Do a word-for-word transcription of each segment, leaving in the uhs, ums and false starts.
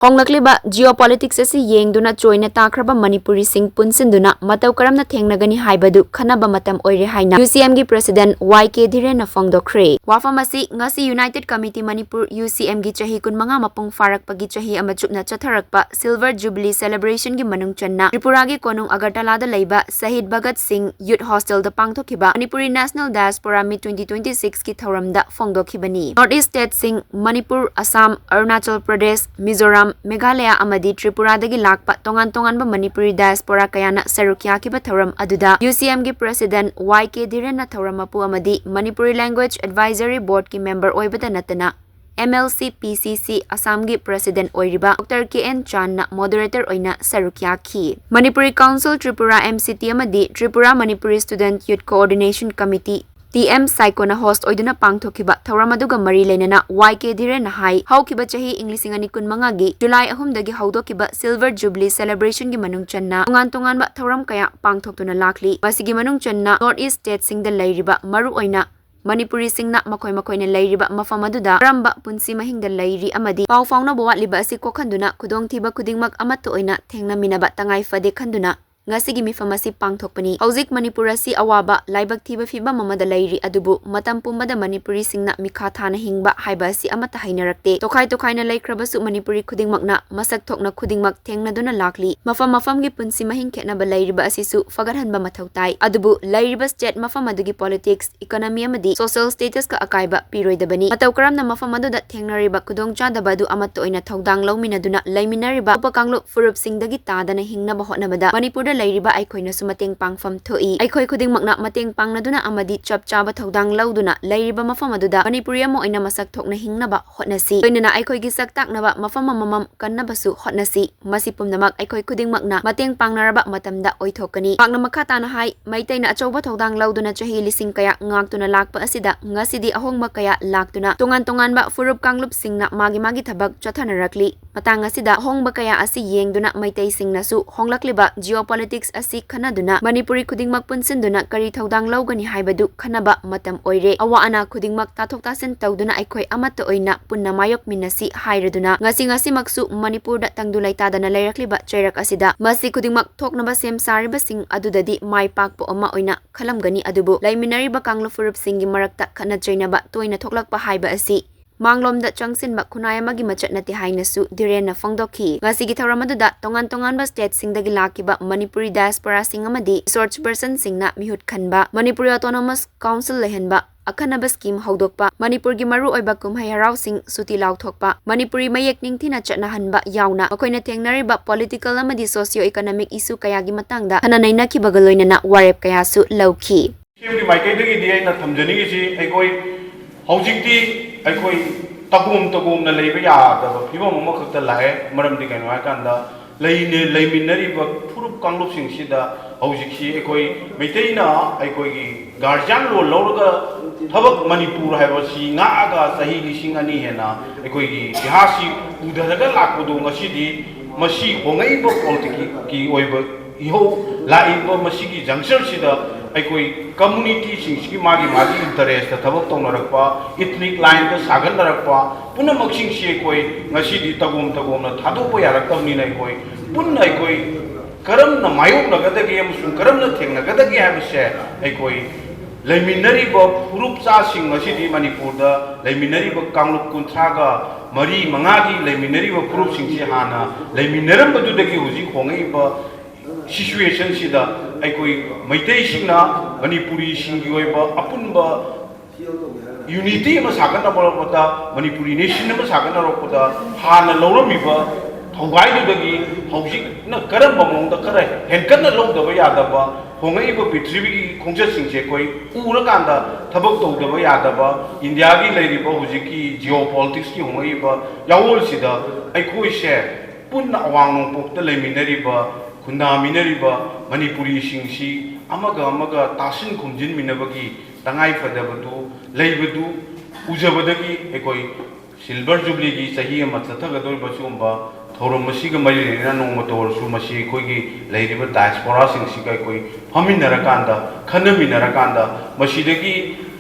ꯍꯣꯡꯂꯛꯂꯤꯕ geopolitics ꯑꯁꯤ ꯌꯦꯡꯗꯨꯅ ꯆꯣꯏꯅ ꯇꯥꯈ꯭ꯔꯕ ꯃꯅꯤꯄꯨꯔꯤꯁꯤꯡ ꯄꯨꯟꯁꯤꯟꯗꯨꯅ ꯃꯇꯧ ꯀꯔꯝꯅ ꯊꯦꯡꯅꯒꯅꯤ ꯍꯥꯏꯕꯗꯨ ꯈꯟꯅꯕ ꯃꯇꯝ ꯑꯣꯏꯔꯦ ꯍꯥꯏꯅ UCMꯒꯤ President Y K ꯙꯤꯔꯦꯟꯅ ꯐꯣꯡꯗꯣꯛꯈ꯭ꯔꯦ꯫ ꯋꯥꯐꯝ ꯑꯁꯤ ꯉꯁꯤ United Committee ꯃꯅꯤꯄꯨꯔ, UCMꯒꯤ ꯆꯍꯤ ꯀꯨꯟꯃꯉꯥ ꯃꯄꯨꯡ ꯐꯥꯔꯛꯄꯒꯤ ꯆꯍꯤ ꯑꯃ ꯆꯨꯞꯅ ꯆꯠꯊꯔꯛꯄ Silver Jubilee Celebrationꯒꯤ ꯃꯅꯨꯡ ꯆꯟꯅ ꯇ꯭ꯔꯤꯄꯨꯔꯥꯒꯤ ꯀꯣꯅꯨꯡ ꯑꯒꯔꯇꯂꯥꯗ ꯂꯩꯕ ꯁꯍꯤꯗ ꯚꯒꯠ ꯁꯤꯡ Youth Hostelꯗ ꯄꯥꯡꯊꯣꯛꯈꯤꯕ Manipuri National Diaspora Meet twenty twenty sixꯀꯤ ꯊꯧꯔꯝꯗ ꯐꯣꯡꯗꯣꯛꯈꯤꯕꯅꯤ꯫ North East stateꯁꯤꯡ ꯃꯅꯤꯄꯨꯔ, ꯑꯁꯥꯝ, ꯑꯔꯨꯅꯥꯆꯜ ꯄ꯭ꯔꯗꯦꯁ, ꯃꯤꯖꯣꯔꯥꯝ, ꯃꯦꯘꯥꯂꯌꯥ ꯑꯃꯗꯤ ꯇ꯭ꯔꯤꯄꯨꯔꯥꯗꯒꯤ ꯂꯥꯛꯄ ꯇꯣꯉꯥꯟ ꯇꯣꯉꯥꯟꯕ ꯃꯅꯤꯄꯨꯔꯤ diaspora ꯀꯌꯥꯅ ꯁꯔꯨꯛ ꯌꯥꯈꯤꯕ ꯊꯧꯔꯝ ꯑꯗꯨꯗ UCMꯒꯤ President Y K ꯙꯤꯔꯦꯟꯅ ꯊꯧꯔꯝ ꯃꯄꯨ ꯑꯃꯗꯤ Manipuri Language Advisory Boardꯀꯤ member ꯑꯣꯏꯕꯇ ꯅꯠꯇꯅ MLC PCC ꯑꯁꯥꯝꯒꯤ President ꯑꯣꯏꯔꯤꯕ Doctor K N ꯆꯥꯟꯅ moderator ꯑꯣꯏꯅ ꯁꯔꯨꯛ ꯌꯥꯈꯤ꯫ Manipuri Council Tripura MCT ꯑꯃꯗꯤ Tripura Manipuri Student Youth Coordination Committee, TM SAYCOꯅ host ꯑꯣꯏꯗꯨꯅ ꯄꯥꯡꯊꯣꯛꯈꯤꯕ ꯊꯧꯔꯝ ꯑꯗꯨꯒ ꯃꯔꯤ ꯂꯩꯅꯅ Y K ꯙꯤꯔꯦꯟꯅ ꯍꯥꯏ, ꯍꯧꯈꯤꯕ ꯆꯍꯤ ꯏꯪ ꯂꯤꯁꯤꯡ ꯑꯅꯤ ꯀꯨꯟꯃꯉꯥꯒꯤ ꯖꯨꯂꯥꯏ ꯑꯍꯨꯝꯗꯒꯤ ꯍꯧꯗꯣꯛꯈꯤꯕ Silver Jubilee Celebrationꯒꯤ ꯃꯅꯨꯡ ꯆꯟꯅ ꯇꯣꯉꯥꯟ ꯇꯣꯉꯥꯟꯕ ꯊꯧꯔꯝ ꯀꯌꯥ ꯄꯥꯡꯊꯣꯛꯇꯨꯅ ꯂꯥꯛꯂꯤ꯫ ꯃꯁꯤꯒꯤ ꯃꯅꯨꯡ ꯆꯟꯅ North East stateꯁꯤꯡꯗ ꯂꯩꯔꯤꯕ ꯃꯔꯨꯑꯣꯏꯅ ꯃꯅꯤꯄꯨꯔꯤꯁꯤꯡꯅ ꯃꯈꯣꯏ ꯃꯈꯣꯏꯅ ꯂꯩꯔꯤꯕ ꯃꯐꯝ ꯑꯗꯨꯗ ꯀꯔꯝꯕ ꯄꯨꯟꯁꯤ ꯃꯍꯤꯡꯗ ꯂꯩꯔꯤ ꯑꯃꯗꯤ ꯄꯥꯎ ꯐꯥꯎꯅꯕ ꯋꯥꯠꯂꯤꯕ ꯑꯁꯤ ꯀꯣꯛꯍꯟꯗꯨꯅ ꯈꯨꯗꯣꯡꯊꯤꯕ ꯈꯨꯗꯤꯡꯃꯛ ꯑꯃꯠꯇ ꯑꯣꯏꯅ ꯊꯦꯡꯅꯃꯤꯟꯅꯕ ꯇꯉꯥꯏ ꯐꯗꯦ ꯈꯟꯗꯨꯅ ꯉꯁꯤꯒꯤ ꯃꯤꯐꯝ ꯑꯁꯤ ꯄꯥꯡꯊꯣꯛꯄꯅꯤ꯫ ꯍꯧꯖꯤꯛ ꯃꯅꯤꯄꯨꯔ ꯑꯁꯤ ꯑꯋꯥꯕ, ꯂꯥꯏꯕꯛ ꯊꯤꯕ ꯐꯤꯕꯝ ꯑꯃꯗ ꯂꯩꯔꯤ, ꯑꯗꯨꯕꯨ ꯃꯇꯝ ꯄꯨꯝꯕꯗ ꯃꯅꯤꯄꯨꯔꯤꯁꯤꯡꯅ ꯃꯤꯈꯥ ꯊꯥꯅ ꯍꯤꯡꯕ ꯍꯥꯏꯕ ꯑꯁꯤ ꯑꯃꯠꯇ ꯍꯩꯅꯔꯛꯇꯦ꯫ ꯇꯣꯈꯥꯏ ꯇꯣꯈꯥꯏꯅ ꯂꯩꯈ꯭ꯔꯕꯁꯨ ꯃꯅꯤꯄꯨꯔꯤ ꯈꯨꯗꯤꯡꯃꯛꯅ ꯃꯁꯛ ꯊꯣꯛꯅ ꯈꯨꯗꯤꯡꯃꯛ ꯊꯦꯡꯅꯗꯨꯅ ꯂꯥꯛꯂꯤ꯫ ꯃꯐꯝ ꯃꯐꯝꯒꯤ ꯄꯨꯟꯁꯤ ꯃꯍꯤꯡ ꯈꯦꯠꯅꯕ ꯂꯩꯔꯤꯕ ꯑꯁꯤꯁꯨ ꯐꯒꯠꯍꯟꯕ ꯃꯊꯧ ꯇꯥꯏ꯫ ꯑꯗꯨꯕꯨ ꯂꯩꯔꯤꯕ state ꯃꯐꯝ ꯑꯗꯨꯒꯤ politics, economy ꯑꯃꯗꯤ social statusꯀ ꯑꯀꯥꯏꯕ ꯄꯤꯔꯣꯏꯗꯕꯅꯤ꯫ ꯃꯇꯧ ꯀꯔꯝꯅ ꯃꯐꯝ ꯑꯗꯨꯗ ꯊꯦꯡꯅꯔꯤꯕ ꯈꯨꯗꯣꯡꯆꯥꯗꯕ ꯑꯗꯨ ꯑꯃꯠꯇ ꯑꯣꯏꯅ ꯊꯧꯗꯥꯡ ꯂꯧꯃꯤꯟꯅꯗꯨꯅ ꯂꯩꯃꯤꯟꯅꯔꯤꯕ ꯎꯄꯀꯥꯡꯂꯨꯞ ꯐꯨꯔꯨꯞꯁꯤꯡꯗꯒꯤ ꯇꯥꯗꯅ ꯍꯤꯡꯅꯕ ꯍꯣꯠꯅꯕꯗ ꯃꯅꯤꯄꯨꯔꯗ ꯂꯩꯔꯤꯕ ꯑꯩꯈꯣꯏꯅꯁꯨ ꯃꯇꯦꯡ ꯄꯥꯡꯐꯝ ꯊꯣꯛꯏ꯫ ꯑꯩꯈꯣꯏ ꯈꯨꯗꯤꯡꯃꯛꯅ ꯃꯇꯦꯡ ꯄꯥꯡꯅꯗꯨꯅ ꯑꯃꯗꯤ ꯆꯞ ꯆꯥꯕ ꯊꯧꯗꯥꯡ ꯂꯧꯗꯨꯅ ꯂꯩꯔꯤꯕ ꯃꯐꯝ ꯑꯗꯨꯗ ꯃꯅꯤꯄꯨꯔꯤ ꯑꯃ ꯑꯣꯏꯅ ꯃꯁꯛ ꯊꯣꯛꯅ ꯍꯤꯡꯅꯕ ꯍꯣꯠꯅꯁꯤ꯫ ꯂꯣꯏꯅꯅ ꯑꯩꯈꯣꯏꯒꯤ ꯁꯛ ꯇꯥꯛꯅꯕ ꯃꯐꯝ ꯑꯃꯃꯝ ꯀꯟꯅꯕꯁꯨ ꯍꯣꯠꯅꯁꯤ꯫ ꯃꯁꯤ ꯄꯨꯝꯅꯃꯛ ꯑꯩꯈꯣꯏ ꯈꯨꯗꯤꯡꯃꯛꯅ ꯃꯇꯦꯡ ꯄꯥꯡꯅꯔꯕ ꯃꯇꯝꯗ ꯑꯣꯏꯊꯣꯛꯀꯅꯤ꯫ ꯃꯍꯥꯛꯅ ꯃꯈꯥ ꯇꯥꯅ ꯍꯥꯏ, ꯃꯩꯇꯩꯅ ꯑꯆꯧꯕ ꯊꯧꯗꯥꯡ ꯂꯧꯗꯨꯅ ꯆꯍꯤ ꯂꯤꯁꯤꯡ ꯀꯌꯥ ꯉꯥꯛꯇꯨꯅ ꯂꯥꯛꯄ ꯑꯁꯤꯗ ꯉꯁꯤꯗꯤ ꯑꯍꯣꯡꯕ ꯀꯌꯥ ꯂꯥꯛꯇꯨꯅ ꯇꯣꯉꯥꯟ ꯇꯣꯉꯥꯟꯕ ꯐꯨꯔꯨꯞ ꯀꯥꯡꯂꯨꯞꯁꯤꯡꯅ ꯃꯥꯒꯤ ꯃꯥꯒꯤ ꯊꯕꯛ ꯆꯠꯊꯅꯔꯛꯂꯤ꯫ ꯃꯇꯥꯡ ꯑꯁꯤꯗ ꯑꯍꯣꯡꯕ ꯀꯌꯥ ꯑꯁꯤ ꯌꯦꯡꯗꯨꯅ ꯃꯩꯇꯩꯁꯤꯡꯅꯁꯨ ꯍꯣꯡꯂꯛꯂꯤꯕ geopolitics ꯄꯣꯂꯤꯇꯤꯛꯁ ꯑꯁꯤ ꯈꯟꯅꯗꯨꯅ ꯃꯅꯤꯄꯨꯔꯤ ꯈꯨꯗꯤꯡꯃꯛ ꯄꯨꯟꯁꯤꯟꯗꯨꯅ ꯀꯔꯤ ꯊꯧꯗꯥꯡ ꯂꯧꯒꯅꯤ ꯍꯥꯏꯕꯗꯨ ꯈꯟꯅꯕ ꯃꯇꯝ ꯑꯣꯏꯔꯦ꯫ ꯑꯋꯥ ꯑꯅꯥ ꯈꯨꯗꯤꯡꯃꯛ ꯇꯥꯊꯣꯛ ꯇꯥꯁꯤꯟ ꯇꯧꯗꯨꯅ ꯑꯩꯈꯣꯏ ꯑꯃꯠꯇ ꯑꯣꯏꯅ ꯄꯨꯟꯅ ꯃꯥꯌꯣꯛꯃꯤꯟꯅꯁꯤ ꯍꯥꯏꯔꯗꯨꯅ ꯉꯁꯤ ꯉꯁꯤꯃꯛꯁꯨ ꯃꯅꯤꯄꯨꯔꯗ ꯇꯪꯗꯨ ꯂꯩꯇꯥꯗꯅ ꯂꯩꯔꯛꯂꯤꯕ ꯆꯩꯔꯛ ꯑꯁꯤꯗ ꯃꯁꯤ ꯈꯨꯗꯤꯡꯃꯛ ꯊꯣꯛꯅꯕ ꯁꯦꯝ ꯁꯥꯔꯤꯕꯁꯤꯡ ꯑꯗꯨꯗꯗꯤ ꯃꯥꯏ ꯄꯥꯛꯄ ꯑꯃ ꯑꯣꯏꯅ ꯈꯜꯂꯝꯒꯅꯤ꯫ ꯑꯗꯨꯕꯨ ꯂꯩꯃꯤꯟꯅꯔꯤꯕ ꯀꯥꯡꯂꯨꯞ ꯐꯨꯔꯨꯞꯁꯤꯡꯒꯤ ꯃꯔꯛꯇ ꯈꯠꯅ ꯆꯩꯅꯕ ꯇꯣꯏꯅ ꯊꯣꯛꯂꯛꯄ ꯍꯥꯏꯕ ꯑꯁꯤ ꯃꯥꯡꯂꯣꯝꯗ ꯆꯪꯁꯤꯟꯕ ꯈꯨꯟꯅꯥꯏ ꯑꯃꯒꯤ ꯃꯆꯠ ꯅꯠꯇꯦ ꯍꯥꯏꯅꯁꯨ ꯙꯤꯔꯦꯟꯅ ꯐꯣꯡꯗꯣꯛꯈꯤ꯫ ꯉꯁꯤꯒꯤ ꯊꯧꯔꯝ ꯑꯗꯨꯗ ꯇꯣꯉꯥꯟ ꯇꯣꯉꯥꯟꯕ ꯁ꯭ꯇꯦꯠꯁꯤꯡꯗꯒꯤ ꯂꯥꯛꯈꯤꯕ ꯃꯅꯤꯄꯨꯔꯤ ꯗꯥꯏꯁꯄꯣꯔꯥꯁꯤꯡ ꯑꯃꯗꯤ ꯔꯤꯁꯣꯔꯁ ꯄꯔꯁꯟꯁꯤꯡꯅ ꯃꯤꯍꯨꯠ ꯈꯟꯕ, ꯃꯅꯤꯄꯨꯔꯤ ꯑꯣꯇꯣꯅꯣꯃꯁ ꯀꯥꯎꯟꯁꯤꯜ ꯂꯩꯍꯟꯕ, ꯑꯈꯟꯅꯕ ꯁ꯭ꯀꯤꯝ ꯍꯧꯗꯣꯛꯄ, ꯃꯅꯤꯄꯨꯔꯒꯤ ꯃꯔꯨꯑꯣꯏꯕ ꯀꯨꯝꯍꯩ ꯍꯔꯥꯎꯁꯤꯡ ꯁꯨꯇꯤ ꯂꯥꯎꯊꯣꯛꯄ, ꯃꯅꯤꯄꯨꯔꯤ ꯃꯌꯦꯛ ꯅꯤꯡꯊꯤꯅ ꯆꯠꯅꯍꯟꯕ ꯌꯥꯎꯅ ꯃꯈꯣꯏꯅ ꯊꯦꯡꯅꯔꯤꯕ ꯄꯣꯂꯤꯇꯤꯀꯦꯜ ꯑꯃꯗꯤ ꯁꯣꯁꯤꯌꯣ ꯏꯀꯣꯅꯣꯃꯤꯛ ꯏꯁꯨ ꯀꯌꯥꯒꯤ ꯃꯇꯥꯡꯗ ꯈꯟꯅ ꯅꯩꯅꯈꯤꯕꯒ ꯂꯣꯏꯅꯅ ꯋꯥꯔꯦꯞ ꯀꯌꯥꯁꯨ ꯂꯧꯈꯤ꯫ ꯁꯤꯒꯤ ꯃꯥꯏꯀꯩꯗꯒꯤꯗꯤ ꯑꯩꯅ ꯊꯝꯖꯅꯤꯡꯉꯤꯁꯤ, ꯑꯩꯈꯣꯏ ꯍꯧꯖꯤꯛꯇꯤ ꯑꯩꯈꯣꯏ ꯇꯒꯣꯝ ꯇꯒꯣꯝꯅ ꯂꯩꯕ ꯌꯥꯗꯕ ꯐꯤꯕꯝ ꯑꯃꯈꯛꯇ ꯂꯥꯛꯑꯦ꯫ ꯃꯔꯝꯗꯤ ꯀꯩꯅꯣ ꯍꯥꯏꯀꯥꯟꯗ ꯂꯩꯅꯦ-, ꯂꯩꯃꯤꯟꯅꯔꯤꯕ ꯐꯨꯔꯨꯞ ꯀꯥꯡꯂꯨꯞꯁꯤꯡꯁꯤꯗ ꯍꯧꯖꯤꯛꯁꯤ ꯑꯩꯈꯣꯏ ꯃꯩꯇꯩꯅ ꯑꯩꯈꯣꯏꯒꯤ ꯒꯥꯔꯖꯤꯌꯥꯟ ꯂꯣꯟ ꯂꯧꯔꯒ ꯊꯕꯛ ꯃꯅꯤꯄꯨꯔ ꯍꯥꯏꯕꯁꯤ ꯉꯥꯛꯑꯒ ꯆꯍꯤ ꯂꯤꯁꯤꯡ ꯑꯅꯤ ꯍꯦꯟꯅ ꯑꯩꯈꯣꯏꯒꯤ ꯏꯇꯤꯍꯥꯁꯁꯤ ꯄꯨꯊꯔꯒ ꯂꯥꯛꯄꯗꯣ ꯉꯁꯤꯗꯤ ꯃꯁꯤ ꯍꯣꯡꯉꯛꯏꯕ ꯄꯣꯂꯤꯇꯤꯛꯀꯤ ꯑꯣꯏꯕ ꯏꯍꯧ ꯂꯥꯛꯏꯕ ꯃꯁꯤꯒꯤ ꯖꯪꯁꯔꯁꯤꯗ ꯑꯩꯈꯣꯏ ꯀꯝꯃꯨꯅꯤꯇꯤꯁꯤꯡꯁꯤꯒꯤ ꯃꯥꯒꯤ ꯃꯥꯒꯤ ꯏꯟꯇꯔꯦꯁꯇ ꯊꯕꯛ ꯇꯧꯅꯔꯛꯄ, ꯏꯊꯅꯤꯛ ꯂꯥꯏꯟꯗ ꯁꯥꯒꯠꯅꯔꯛꯄ ꯄꯨꯝꯅꯃꯛꯁꯤꯡꯁꯤ ꯑꯩꯈꯣꯏ ꯉꯁꯤꯗꯤ ꯇꯒꯣꯝ ꯇꯒꯣꯝꯅ ꯊꯥꯗꯣꯛꯄ ꯌꯥꯔꯛꯇꯕꯅꯤꯅ ꯑꯩꯈꯣꯏ ꯄꯨꯟꯅ ꯑꯩꯈꯣꯏ ꯀꯔꯝꯅ ꯃꯥꯌꯣꯛꯅꯒꯗꯒꯦ ꯑꯃꯁꯨꯡ ꯀꯔꯝꯅ ꯊꯦꯡꯅꯒꯗꯒꯦ ꯍꯥꯏꯕꯁꯦ ꯑꯩꯈꯣꯏ ꯂꯩꯃꯤꯟꯅꯔꯤꯕ ꯐꯨꯔꯨꯞꯆꯥꯁꯤꯡ ꯉꯁꯤꯗꯤ ꯃꯅꯤꯄꯨꯔꯗ ꯂꯩꯃꯤꯟꯅꯔꯤꯕ ꯀꯥꯡꯂꯨꯞ ꯀꯨꯟꯊ꯭ꯔꯥꯒ ꯃꯔꯤ ꯃꯉꯥꯒꯤ ꯂꯩꯃꯤꯟꯅꯔꯤꯕ ꯐꯨꯔꯨꯞꯁꯤꯡꯁꯤ ꯍꯥꯟꯅ ꯂꯩꯃꯤꯟꯅꯔꯝꯕꯗꯨꯗꯒꯤ ꯍꯧꯖꯤꯛ ꯍꯣꯡꯉꯛꯏꯕ ꯁꯤꯆꯨꯋꯦꯁꯟꯁꯤꯗ ꯑꯩꯈꯣꯏ ꯃꯩꯇꯩꯁꯤꯡꯅ ꯃꯅꯤꯄꯨꯔꯤꯁꯤꯡꯒꯤ ꯑꯣꯏꯕ ꯑꯄꯨꯟꯕ ꯌꯨꯅꯤꯇꯤ ꯑꯃ ꯁꯥꯒꯠꯅꯕ ꯍꯣꯠꯅꯕꯗ, ꯃꯅꯤꯄꯨꯔꯤ ꯅꯦꯁꯟ ꯑꯃ ꯁꯥꯒꯠꯅꯔꯛꯄꯗ ꯍꯥꯟꯅ ꯂꯧꯔꯝꯃꯤꯕ ꯊꯧꯒꯥꯏꯗꯨꯗꯒꯤ ꯍꯧꯖꯤꯛꯅ ꯀꯔꯝꯕ ꯃꯑꯣꯡꯗ ꯈꯔ ꯍꯦꯟꯀꯠꯅ ꯂꯧꯗꯕ ꯌꯥꯗꯕ, ꯍꯣꯡꯉꯛꯏꯕ ꯄ꯭ꯔꯤꯊꯤꯕꯤꯒꯤ ꯈꯣꯡꯆꯠꯁꯤꯡꯁꯦ ꯑꯩꯈꯣꯏ ꯎꯔꯀꯥꯟꯗ ꯊꯕꯛ ꯇꯧꯗꯕ ꯌꯥꯗꯕ, ꯏꯟꯗꯤꯌꯥꯒꯤ ꯂꯩꯔꯤꯕ ꯍꯧꯖꯤꯛꯀꯤ ꯖꯤꯑꯣ ꯄꯣꯂꯤꯇꯤꯛꯁꯀꯤ ꯍꯣꯡꯉꯛꯏꯕ ꯌꯥꯋꯣꯜꯁꯤꯗ ꯑꯩꯈꯣꯏꯁꯦ ꯄꯨꯟꯅ ꯑꯋꯥꯡ ꯅꯣꯡꯄꯣꯛꯇ ꯂꯩꯃꯤꯟꯅꯔꯤꯕ, ꯈꯨꯟꯗꯥꯃꯤꯟꯅꯔꯤꯕ ꯃꯅꯤꯄꯨꯔꯤꯁꯤꯡꯁꯤ ꯑꯃꯒ ꯑꯃꯒ ꯇꯥꯁꯤꯟ ꯈꯨꯝꯖꯤꯟꯃꯤꯟꯅꯕꯒꯤ ꯇꯉꯥꯏ ꯐꯗꯕꯗꯨ ꯂꯩꯕꯗꯨ ꯎꯖꯕꯗꯒꯤ ꯑꯩꯈꯣꯏ ꯁꯤꯜꯚꯔ ꯖꯨꯕ꯭ꯂꯤꯒꯤ ꯆꯍꯤ ꯑꯃ ꯆꯠꯊꯒꯗꯧꯔꯤꯕ ꯁꯤꯒꯨꯝꯕ ꯊꯧꯔꯝ ꯑꯁꯤꯒ ꯃꯔꯤ ꯂꯩꯅꯅ ꯅꯣꯡꯃꯇ ꯑꯣꯏꯔꯁꯨ ꯃꯁꯤ ꯑꯩꯈꯣꯏꯒꯤ ꯂꯩꯔꯤꯕ ꯗꯥꯏꯁꯄꯣꯔꯥꯁꯤꯡꯁꯤꯒ ꯑꯩꯈꯣꯏ ꯐꯝꯃꯤꯟꯅꯔꯀꯥꯟꯗ, ꯈꯟꯅꯃꯤꯟꯅꯔꯀꯥꯟꯗ, ꯃꯁꯤꯗꯒꯤ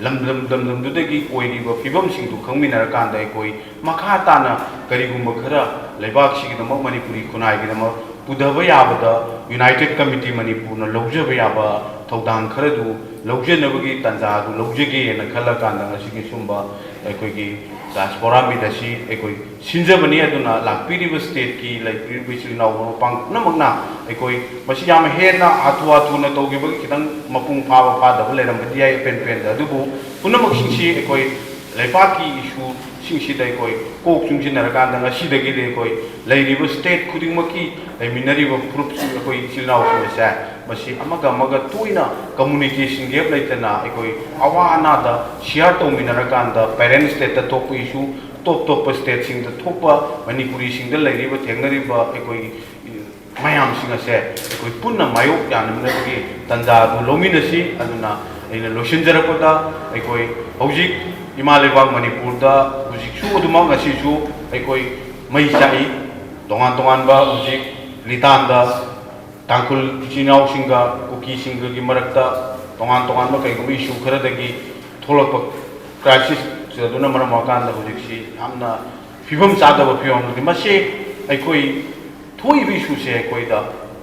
ꯂꯝꯗꯝ ꯂꯝꯗꯝꯗꯨꯗꯒꯤ ꯑꯣꯏꯔꯤꯕ ꯐꯤꯕꯝꯁꯤꯡꯗꯨ ꯈꯪꯃꯤꯟꯅꯔꯀꯥꯟꯗ ꯑꯩꯈꯣꯏ ꯃꯈꯥ ꯇꯥꯅ ꯀꯔꯤꯒꯨꯝꯕ ꯈꯔ ꯂꯩꯕꯥꯛꯁꯤꯒꯤꯗꯃꯛ, ꯃꯅꯤꯄꯨꯔꯤ ꯈꯨꯟꯅꯥꯏꯒꯤꯗꯃꯛ ꯄꯨꯊꯕ ꯌꯥꯕꯗ United Committee ꯃꯅꯤꯄꯨꯔꯅ ꯂꯧꯖꯕ ꯌꯥꯕ ꯊꯧꯗꯥꯡ ꯈꯔꯗꯨ ꯂꯧꯖꯅꯕꯒꯤ ꯇꯥꯟꯖꯥ ꯑꯗꯨ ꯂꯧꯖꯒꯦꯅ ꯈꯜꯂꯀꯥꯟꯗ ꯉꯁꯤꯒꯤ ꯁꯨꯝꯕ ꯑꯩꯈꯣꯏꯒꯤ ꯗꯥꯏꯁꯄꯣꯔꯥ ꯃꯤꯠ ꯑꯁꯤ ꯑꯩꯈꯣꯏ ꯁꯤꯟꯖꯕꯅꯤ꯫ ꯑꯗꯨꯅ ꯂꯥꯛꯄꯤꯔꯤꯕ ꯁ꯭ꯇꯦꯠꯀꯤ ꯂꯩꯕꯤꯔꯤꯕ ꯏꯆꯤꯜ ꯏꯅꯥꯎ ꯃꯔꯨꯞ ꯃꯄꯥꯡ ꯄꯨꯝꯅꯃꯛꯅ ꯑꯩꯈꯣꯏ ꯃꯁꯤ ꯌꯥꯝ ꯍꯦꯟꯅ ꯍꯥꯊꯨ ꯍꯥꯊꯨꯅ ꯇꯧꯈꯤꯕꯒꯤ ꯈꯤꯇꯪ ꯃꯄꯨꯡ ꯐꯥꯕ ꯐꯥꯗꯕ ꯂꯩꯔꯝꯕꯗꯤ ꯌꯥꯏ, ꯑꯄꯦꯟ ꯄꯦꯟꯗ, ꯑꯗꯨꯕꯨ ꯄꯨꯝꯅꯃꯛꯁꯤꯡꯁꯤ ꯑꯩꯈꯣꯏ ꯂꯩꯕꯥꯛꯀꯤ ꯏꯁꯨꯁꯤꯡꯁꯤꯗ ꯑꯩꯈꯣꯏ ꯀꯣꯛ ꯆꯨꯡꯁꯤꯟꯅꯔꯀꯥꯟꯗ ꯉꯁꯤꯗꯒꯤꯗꯤ ꯑꯩꯈꯣꯏ ꯂꯩꯔꯤꯕ ꯁ꯭ꯇꯦꯠ ꯈꯨꯗꯤꯡꯃꯛꯀꯤ ꯂꯩꯃꯤꯟꯅꯔꯤꯕ ꯐꯨꯔꯨꯞꯁꯤꯡ, ꯑꯩꯈꯣꯏ ꯏꯆꯤꯜ ꯏꯅꯥꯎꯁꯤꯡ ꯑꯁꯦ ꯃꯁꯤ ꯑꯃꯒ ꯑꯃꯒ ꯇꯣꯏꯅ ꯀꯝꯃꯨꯅꯤꯀꯦꯁꯟ ꯒꯦꯞ ꯂꯩꯇꯅ ꯑꯩꯈꯣꯏ ꯑꯋꯥ ꯑꯅꯥꯗ ꯁꯤꯌꯥꯔ ꯇꯧꯃꯤꯟꯅꯔꯀꯥꯟꯗ ꯄꯦꯔꯦꯟ ꯁ꯭ꯇꯦꯠꯇ ꯊꯣꯛꯄ ꯏꯁꯨ, ꯇꯣꯞ ꯇꯣꯞꯄ ꯁ꯭ꯇꯦꯠꯁꯤꯡꯗ ꯊꯣꯛꯄ ꯃꯅꯤꯄꯨꯔꯤꯁꯤꯡꯗ ꯂꯩꯔꯤꯕ, ꯊꯦꯡꯅꯔꯤꯕ ꯑꯩꯈꯣꯏ ꯃꯌꯥꯝꯁꯤꯡ ꯑꯁꯦ ꯑꯩꯈꯣꯏ ꯄꯨꯟꯅ ꯃꯥꯌꯣꯛ ꯌꯥꯅꯅꯕꯒꯤ ꯇꯥꯟꯖꯥ ꯑꯗꯨ ꯂꯧꯃꯤꯟꯅꯁꯤ꯫ ꯑꯗꯨꯅ ꯑꯩꯅ ꯂꯣꯏꯁꯤꯟꯖꯔꯛꯄꯗ ꯑꯩꯈꯣꯏ ꯍꯧꯖꯤꯛ ꯏꯃꯥ ꯂꯩꯕꯥꯛ ꯃꯅꯤꯄꯨꯔꯗ ꯍꯧꯖꯤꯛꯁꯨ ꯑꯗꯨꯃꯛ ꯉꯁꯤꯁꯨ ꯑꯩꯈꯣꯏ ꯃꯩ ꯆꯥꯛꯏ꯫ ꯇꯣꯉꯥꯟ ꯇꯣꯉꯥꯟꯕ ꯍꯧꯖꯤꯛ ꯂꯤꯇꯥꯟꯗ ꯇꯥꯡꯈꯨꯜ ꯏꯆꯤꯟ ꯏꯅꯥꯎꯁꯤꯡꯒ ꯀꯨꯀꯤꯁꯤꯡꯒꯒꯤ ꯃꯔꯛꯇ ꯇꯣꯉꯥꯟ ꯇꯣꯉꯥꯟꯕ ꯀꯩꯒꯨꯝꯕ ꯏꯁꯨ ꯈꯔꯗꯒꯤ ꯊꯣꯛꯂꯛꯄ ꯀ꯭ꯔꯥꯏꯁꯤꯁ ꯑꯗꯨꯅ ꯃꯔꯝ ꯑꯣꯏꯔꯀꯥꯟꯗ ꯍꯧꯖꯤꯛꯁꯤ ꯌꯥꯝꯅ ꯐꯤꯕꯝ ꯆꯥꯗꯕ ꯐꯤꯕꯝ ꯑꯃꯗꯤ ꯃꯁꯤ ꯑꯩꯈꯣꯏ ꯊꯣꯛꯏꯕ ꯏꯁꯨꯁꯦ ꯑꯩꯈꯣꯏꯗ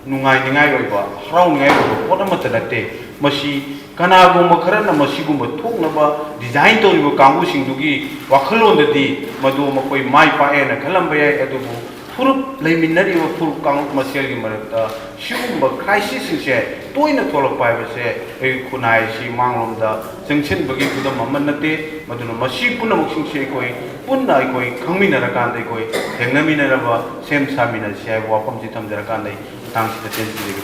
ꯅꯨꯡꯉꯥꯏꯅꯤꯡꯉꯥꯏ ꯑꯣꯏꯕ, ꯍꯔꯥꯎꯅꯤꯡꯉꯥꯏ ꯑꯣꯏꯕ ꯄꯣꯠ ꯑꯃꯠꯇ ꯅꯠꯇꯦ꯫ ꯃꯁꯤ ꯀꯅꯥꯒꯨꯝꯕ ꯈꯔꯅ ꯃꯁꯤꯒꯨꯝꯕ ꯊꯣꯛꯅꯕ ꯗꯤꯖꯥꯏꯟ ꯇꯧꯔꯤꯕ ꯀꯥꯡꯕꯨꯁꯤꯡꯗꯨꯒꯤ ꯋꯥꯈꯜꯂꯣꯟꯗꯗꯤ ꯃꯗꯨ ꯃꯈꯣꯏ ꯃꯥꯏ ꯄꯥꯛꯑꯦꯅ ꯈꯜꯂꯝꯕ ꯌꯥꯏ, ꯑꯗꯨꯕꯨ ꯐꯨꯔꯨꯞ, ꯂꯩꯃꯤꯟꯅꯔꯤꯕ ꯐꯨꯔꯨꯞ ꯀꯥꯡꯂꯨꯞ ꯃꯁꯦꯜꯒꯤ ꯃꯔꯛꯇ ꯁꯤꯒꯨꯝꯕ ꯀ꯭ꯔꯥꯏꯁꯤꯁꯁꯤꯡꯁꯦ ꯇꯣꯏꯅ ꯊꯣꯛꯂꯛꯄ ꯍꯥꯏꯕꯁꯦ ꯑꯩꯈꯣꯏ ꯈꯨꯟꯅꯥꯏ ꯑꯁꯤ ꯃꯥꯡꯂꯣꯝꯗ ꯆꯪꯁꯤꯟꯕꯒꯤ ꯈꯨꯗꯝ ꯑꯃ ꯅꯠꯇꯦ꯫ ꯃꯗꯨꯅ ꯃꯁꯤ ꯄꯨꯝꯅꯃꯛꯁꯤꯡꯁꯤ ꯑꯩꯈꯣꯏ ꯄꯨꯟꯅ ꯑꯩꯈꯣꯏ ꯈꯪꯃꯤꯟꯅꯔꯀꯥꯟꯗ, ꯑꯩꯈꯣꯏ ꯊꯦꯡꯅꯃꯤꯟꯅꯔꯕ, ꯁꯦꯝ ꯁꯥꯃꯤꯟꯅꯁꯤ ꯍꯥꯏꯕ ꯋꯥꯐꯝꯁꯤ ꯊꯝꯖꯔꯀꯥꯟꯗ ꯑꯩ ꯃꯇꯥꯡꯁꯤꯗ ꯇꯦꯟꯁꯤꯟꯖꯒꯦ꯫